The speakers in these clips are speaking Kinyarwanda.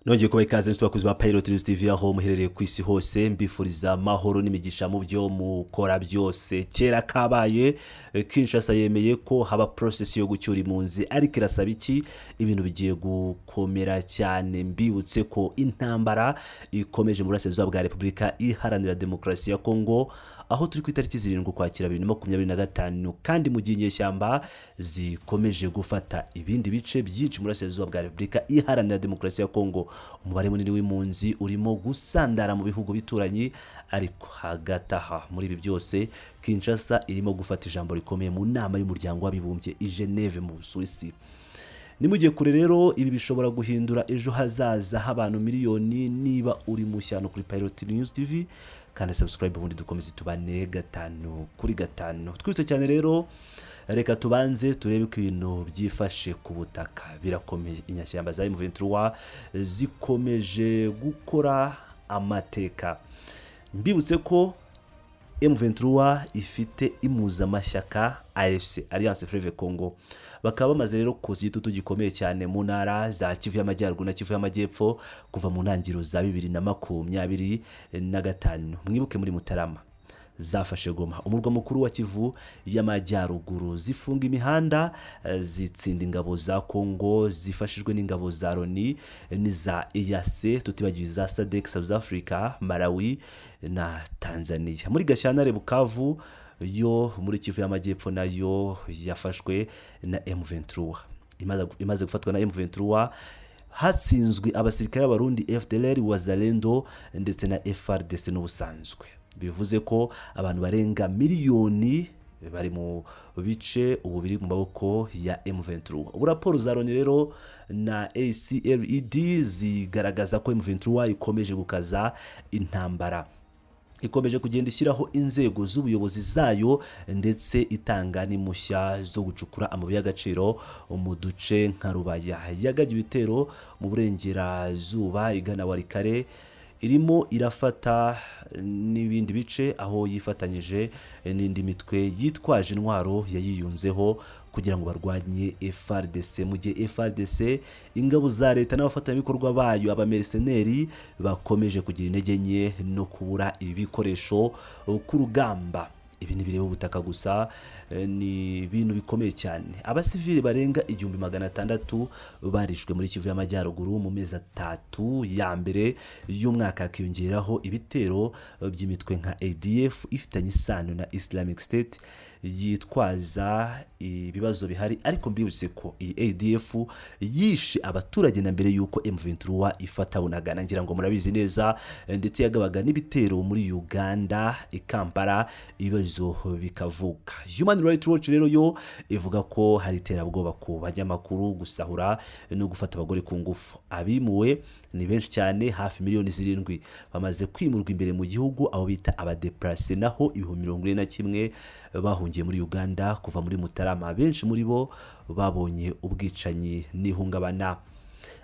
Nongeye kubaha ikaze, inshuti bakunzi ba Pilot News TV, aho muherereye ku isi hose. Mbifuriza amahoro n'imigisha mu byo mukora byose. Kera kabaye, Kinshasa yemeye ko haba process yo gucyura impunzi, ariko irasaba iki? Ibintu bigiye gukomera cyane. Mbibutse ko intambara ikomeje mu burasirazuba bwa Repubulika Iharanira Demokarasi ya Kongo, aho turi ku itariki 7 Ukwakira 2025, kandi mu gihe inyeshyamba zikomeje gufata ibindi bice byinshi mu burasirazuba bwa Repubulika Iharanira Demokarasi ya Kongo, umubare munini w'impunzi urimo gusandara mu bihugu bituranyi. Ariko hagati aha, muri ibi byose, Kinshasa irimo gufata ijambo rikomeye mu nama y'Umuryango w'Abibumbye i Geneve mu Busuwisi. Nimugiye kure rero, ibi bishobora guhindura ejo hazaza h'abantu miliyoni. Niba uri mushya no kuri Pilot News TV, kandi subscribe, ubundi dukomeze tubane gatanu kuri gatanu. Twihuse cyane rero, reka tubanze turebe ko ibintu byifashe ku butaka. Birakomeye, inyashyamba za M23 zikomeje gukora amateka. Mbibutse ko M23 ifite impuzamashyaka AFC, Alliance Fleuve Congo, bakaba bamaze rero kuza igitutu gikomeye cyane mu ntara za Kivu y'Amajyaruguru na Kivu y'Amajyepfo kuva mu ntangiriro za 2025. Mwibuke muri Mutarama zafashe Goma, umurwa mukuru wa Kivu y'Amajyaruguru, zifunga imihanda, zitsinda ingabo za Kongo zifashijwe n'ingabo za Loni n'iza EAC, tutibagiwe iza SADC, South Africa, Malawi na Tanzania. Muri Gashyantare, Bukavu yo muri Kivu y'Amajyepfo nayo yafashwe na M23. Imaze gufatwa na M23, hatsinzwe abasirikare b'Abarundi, FDLR, Wazalendo ndetse na FARDC n'ubusanzwe. Bivuze ko abantu barenga miliyoni bari mu bice ubu biri mu maboko ya M23. Ubu raporo za Loni rero na ACLED zigaragaza ko M23 ikomeje gukaza intambara, ikomeje kugenda ishyiraho inzego z'ubuyobozi zayo, ndetse itanga n'impushya zo gucukura amabuye y'agaciro mu duce nka Rubaya. Yagabye ibitero mu burengerazuba igana Walikale, irimo irafata n'ibindi bice, aho yifatanyije n'indi mitwe yitwaje intwaro yayiyunzeho kugira ngo barwanye FARDC, mu gihe FARDC, ingabo za leta n'abafatanyabikorwa bayo abamercenary, bakomeje kugira intege nke no kubura ibikoresho ku rugamba. Ibi ntibireba ubutaka gusa, ni ibintu bikomeye cyane. Abasivili barenga 1600 barishwe muri Kivu y'Amajyaruguru mu mezi 3 ya mbere y'umwaka, hakiyongeraho ibitero by'imitwe nka ADF ifitanye isano na Islamic State yitwaza ibibazo bihari. Ariko mbibutse ko iyi ADF yishe abaturage na mbere y'uko M23 ifata Bunagana, ngira ngo murabizi neza, ndetse yagabaga n'ibitero muri Uganda, i Kampala, ibibazo bikavuka. Human Rights Watch rero yo ivuga ko hari iterabwoba ku banyamakuru, gusahura no gufata abagore ku ngufu. Abimuwe ni benshi cyane, hafi miliyoni 7 bamaze kwimurwa imbere mu gihugu, aho bita abadéplacés, naho 41,000 bahungiye muri Uganda kuva muri Mutarama. Benshi muri bo babonye ubwicanyi n'ihungabana.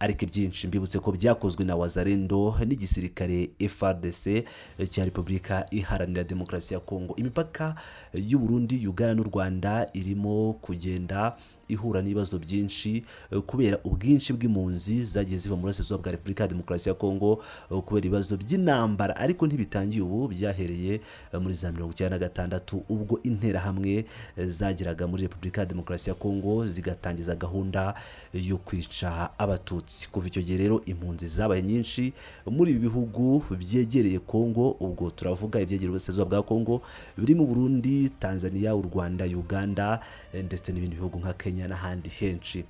Ariko ibyinshi, mbibutse ko byakozwe na Wazalendo n'igisirikare FARDC cya Repubulika Iharanira Demokarasi ya Kongo. Imipaka y'u Burundi, Uganda n'u Rwanda irimo kugenda ihura n'ibibazo byinshi kubera ubwinshi bw'impunzi zagiye ziva mu burasirazuba bwa Repubulika ya Demokarasi ya Kongo kubera ibibazo by'intambara. Ariko ntibitangiye ubu, byahereye muri za 96, ubwo Interahamwe zageraga muri Repubulika ya Demokarasi ya Kongo zigatangiza gahunda yo kwica Abatutsi. Kuva icyo gihe rero, impunzi zabaye nyinshi muri ibi bihugu byegereye Kongo. Ubwo turavuga ibyegereye uburasirazuba bwa Kongo, biri mu Burundi, Tanzania, u Rwanda, Uganda ndetse n'ibindi bihugu nka Kenya n'ahandi henshi.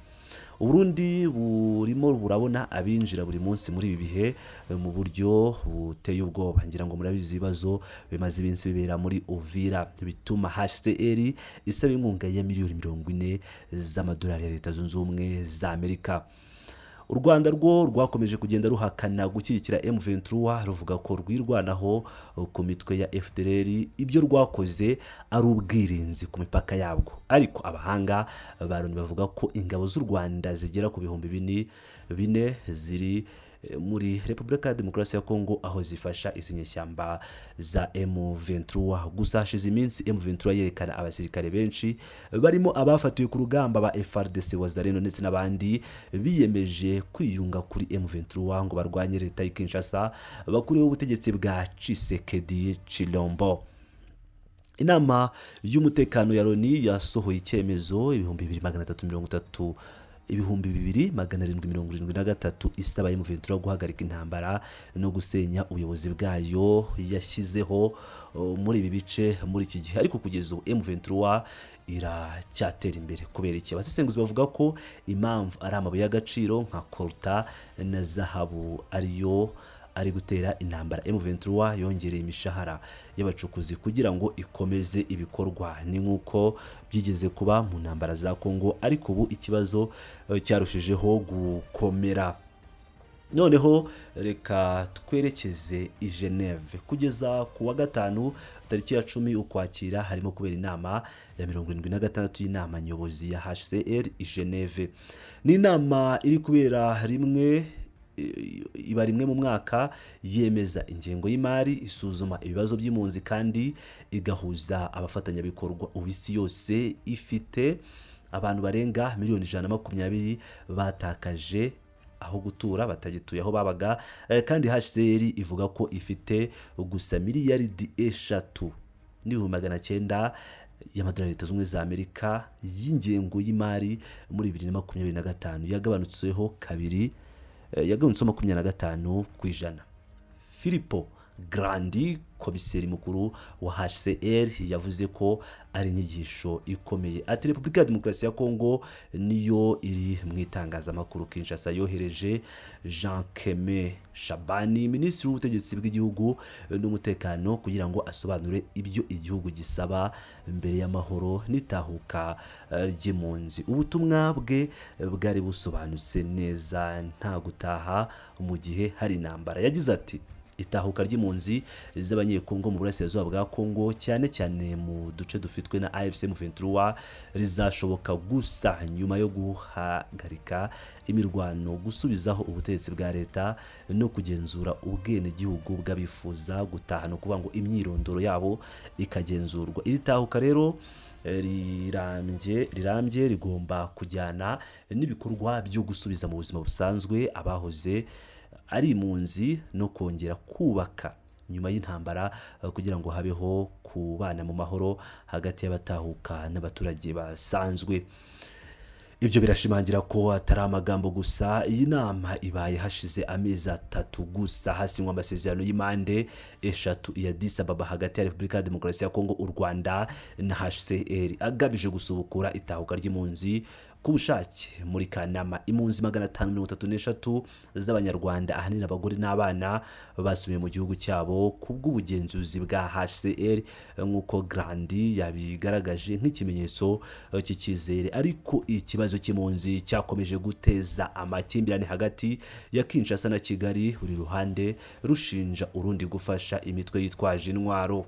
Uburundi burimo burabona abinjira buri munsi muri ibi bihe mu buryo buteye ubwoba. Ngira ngo murabizi ibibazo bimaze iminsi bibera muri Uvira, bituma HCR isaba inkunga ya miliyoni 40 z'amadolari ya Leta Zunze Ubumwe za Amerika. U Rwanda rwo rwakomeje kugenda ruhakana gushyigikira M23, ruvuga ko rwirwanaho ku mitwe ya FDLR, ibyo rwakoze ari ubwirinzi ku mipaka yabwo. Ariko abahanga ba Loni bavuga ko ingabo z'u Rwanda zigera ku 4000 ziri muri Repubulika ya Demokarasi ya Kongo, aho zifasha izi nyeshyamba za M23. Gusa hashize iminsi M23 yerekana abasirikare benshi barimo abafatiwe ku rugamba ba FARDC, Wazalendo ndetse n'abandi biyemeje kwiyunga kuri M23 ngo barwanye leta y'i Kinshasa, bakureho ubutegetsi bwa Tshisekedi Chilombo. Inama y'umutekano ya Loni yasohoye icyemezo 2330, 2773, isaba M23 guhagarika intambara no gusenya ubuyobozi bwayo yashyizeho muri ibi bice muri iki gihe. Ariko kugeza ubu M23 iracyatera imbere. Kubera iki? Abasesenguzi bavuga ko impamvu ari amabuye y'agaciro nka coltan na zahabu ariyo ari gutera intambara. M23 yongereye imishahara y'abacukuzi kugira ngo ikomeze ibikorwa. Ni nk'uko byigeze kuba mu ntambara za Kongo, ariko ubu ikibazo cyarushijeho gukomera. Noneho reka twerekeze i Geneve. Kugeza ku wa gatanu tariki ya 10 Ukwakira harimo kubera inama ya 76 y'inama nyobozi ya HCR i Geneve. Ni inama iri kubera rimwe, iba rimwe mu mwaka, yemeza ingengo y'imari, isuzuma ibibazo by'impunzi kandi igahuza abafatanyabikorwa. Ubu isi yose ifite abantu barenga miliyoni 120 batakaje aho gutura, batagituye aho babaga. Kandi HCR ivuga ko ifite gusa miliyaridi 3.9 biliyoni y'amadolari Leta Zunze Ubumwe za Amerika y'ingengo y'imari muri 2025, yagabanutseho kabiri, yagabanutseho 25%. Filippo Grandi, komiseri mukuru wa HCR, yavuze ko ari inyigisho ikomeye. Ati: "Repubulika ya Demokarasi ya Kongo niyo iri mu itangazamakuru. Kinshasa yohereje Jean Keme Shabani, minisitiri w'ubutegetsi bw'igihugu n'umutekano, kugira ngo asobanure ibyo igihugu gisaba mbere y'amahoro n'itahuka ry'impunzi. Ubutumwa bwe bwari busobanutse neza: nta gutaha mu gihe hari intambara." Yagize ati: "Itahuka ry'impunzi z'Abanyekongo mu burasirazuba bwa Kongo, cyane cyane mu duce dufitwe na AFC M23, rizashoboka gusa nyuma yo guhagarika imirwano, gusubizaho ubutegetsi bwa leta no kugenzura ubwenegihugu bw'abifuza gutaha", ni ukuvuga ngo imyirondoro yabo ikagenzurwa. Iri tahuka rero rirambye rigomba kujyana n'ibikorwa byo gusubiza mu buzima busanzwe abahoze ari impunzi no kongera kubaka nyuma y'intambara, kugira ngo habeho kubana mu mahoro hagati y'abatahuka n'abaturage basanzwe. Ibyo birashimangira ko atari amagambo gusa. Iyi nama ibaye hashize amezi 3 gusa hasinywa amasezerano y'impande eshatu ya Addis Ababa hagati ya Repubulika ya Demokarasi ya Kongo, u Rwanda na HCR, agamije gusubukura itahuka ry'impunzi ku bushake. Muri Kanama, impunzi 533 z'Abanyarwanda, ahanini abagore n'abana, basubiye mu gihugu cyabo ku bw'ubugenzuzi bwa HCR, nk'uko Grandi yabigaragaje nk'ikimenyetso cy'icyizere. Ariko ikibazo cy'impunzi cyakomeje guteza amakimbirane hagati ya Kinshasa na Kigali, buri ruhande rushinja urundi gufasha imitwe yitwaje intwaro.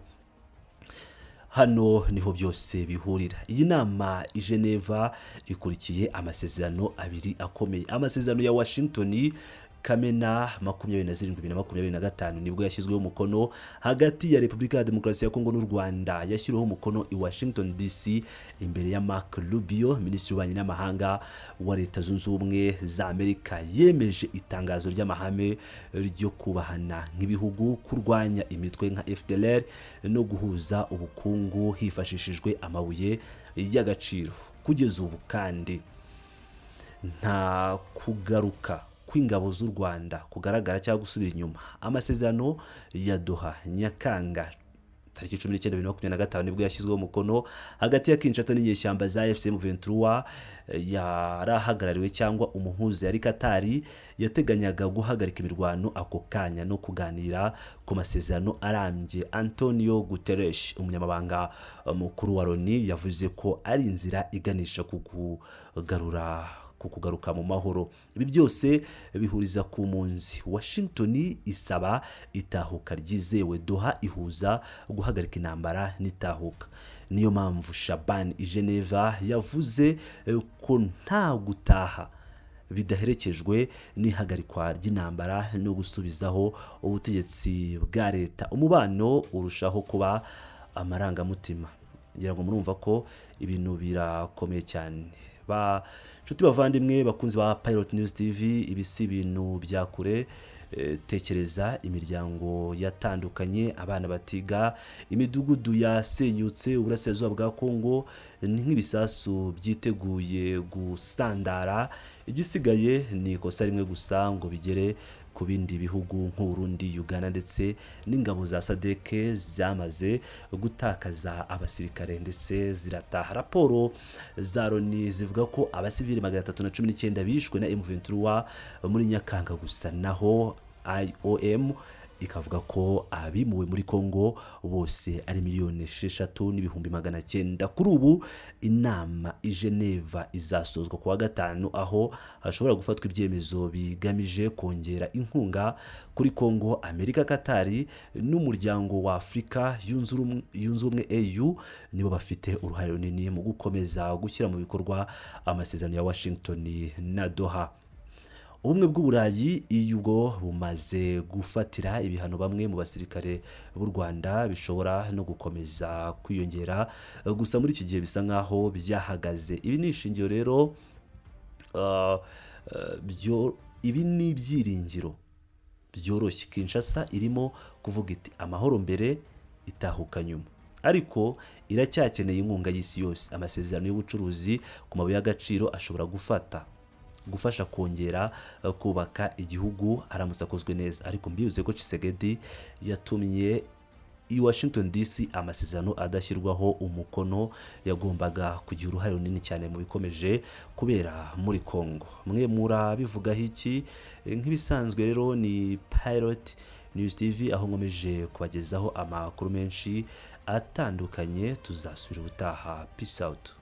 Hano niho byose bihurira. Iyi nama i Geneva ikurikiye amasezerano abiri akomeye. Amasezerano ya Washington, Kamena 27, 2025 nibwo yashyizweho umukono hagati ya Repubulika ya Demokarasi ya Kongo n'u Rwanda. Yashyiriweho umukono i Washington DC imbere ya Mark Rubio, minisitiri w'ububanyi n'amahanga wa Leta Zunze Ubumwe za Amerika. Yemeje itangazo ry'amahame ryo kubahana nk'ibihugu, kurwanya imitwe nka FDLR no guhuza ubukungu hifashishijwe amabuye y'agaciro. Kugeza ubu kandi nta kugaruka kw'ingabo z'u Rwanda kugaragara cyangwa gusubira inyuma. Amasezerano ya Doha, Nyakanga tariki 19, 2025 nibwo yashyizweho umukono hagati ya Kinshasa n'inyeshyamba za AFC M23, yarahagarariwe cyangwa umuhuza yari Katari. Yateganyaga guhagarika imirwano ako kanya no kuganira ku masezerano arambye. Antonio Guterres, umunyamabanga mukuru wa Loni, yavuze ko ari inzira iganisha ku kugarura ku kugaruka mu mahoro. Ibi byose bihuriza ku mpunzi. Washington isaba itahuka ryizewe, Doha ihuza guhagarika intambara n'itahuka. Niyo mpamvu Shaban i Geneva yavuze ko nta gutaha. Bidaherekejwe n'ihagarikwa ry'intambara no gusubizaho ubutegetsi bwa leta, umubano urushaho kuba amarangamutima. Ngira ngo murumva ko ibintu birakomeye cyane. Ba nshuti, bavandimwe, bakunzi ba Pilot News TV, ibi si ibintu bya kure. Tekereza imiryango yatandukanye, abana batiga, imidugudu yasenyutse. Uburasirazuba bwa Kongo ni nk'ibisasu byiteguye gusandara. Igisigaye ni ikosa rimwe gusa ngo bigere ku bindi bihugu nk'Uburundi, Uganda, ndetse n'ingabo za SADC zamaze gutakaza abasirikare ndetse zirataha. Raporo za Loni zivuga ko abasivili 319 bishwe na M23 muri Nyakanga gusa, naho IOM ikavuga ko abimuwe muri Congo bose ari miliyoni 6,900,000. Kuri ubu inama i Geneva izasozwa ku wa gatanu, aho hashobora gufatwa ibyemezo bigamije kongera inkunga kuri Congo. Amerika, Katari n'Umuryango wa Afurika Yunze Ubumwe, AU, nibo bafite uruhare runini mu gukomeza gushyira mu bikorwa amasezerano ya Washington na Doha. Ubumwe bw'Uburayi iyo ubwo bumaze gufatira ibihano bamwe mu basirikare b'u Rwanda, bishobora no gukomeza kwiyongera. Gusa muri iki gihe bisa nkaho byahagaze. Ibi ni ishingiro rero, byo ibi ni ibyiringiro byoroshye. Kinshasa irimo kuvuga iti: "Amahoro mbere, itahuka nyuma", ariko iracyakeneye inkunga y'isi yose. Amasezerano y'ubucuruzi ku mabuye y'agaciro ashobora gufasha kongera kubaka igihugu aramutse akozwe neza, ariko mbibuze ko Tshisekedi yatumye i Washington DC amasezerano adashyirwaho umukono yagombaga kugira uruhare runini cyane mu bikomeje kubera muri Congo. Mwe murabivugaho iki? Nk'ibisanzwe rero ni Pilot News TV, aho nkomeje kubagezaho amakuru menshi atandukanye. Tuzasubira ubutaha. Peace out.